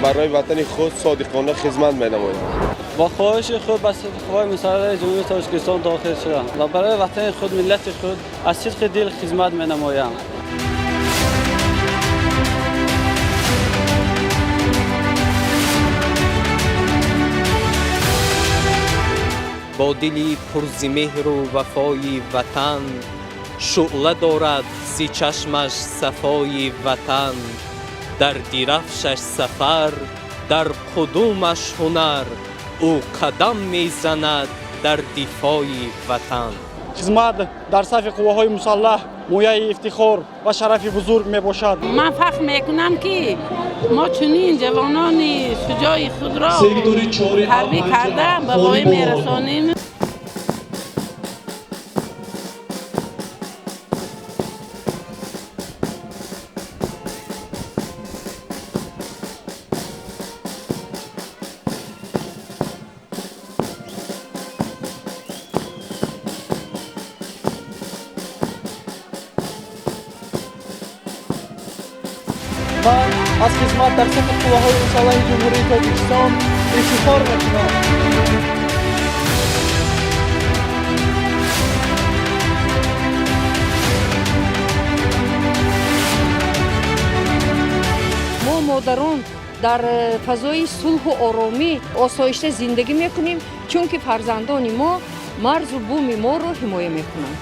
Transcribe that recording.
Барои ватани худ содиқона хизмат менамоям. Бо хоҳиши худ ба Қувваҳои Мусаллаҳи Ҷумҳурии Тоҷикистон дохил шудам ва барои ватани худ, миллати худ аз сидқи дил хизмат менамоям. Бо дили пур зи меҳру вафои ватан, шуъла дорад зи чашмаш сафои ватан. Дар дирафшаш сафар, дар қудумаш ҳунар, ӯ қадам мезанад дар дифои ватан. Хизмат дар сафи қувваҳои мусаллаҳ мояи ифтихор ва шарафи бузург мебошад. Ман фахр мекунам, ки мо чунин ҷавонони шуҷои худро тарбия карда ба воя мерасонем. Ман аз хизмат дар сафи қувваҳои мусаллаҳи Ҷумҳурии Тоҷикистон ифтихор мекунам. Мо, модарон, дар фазои сулҳу оромӣ, осоишта зиндагӣ мекунем, чунки фарзандони мо марзу буми моро ҳимоя мекунанд.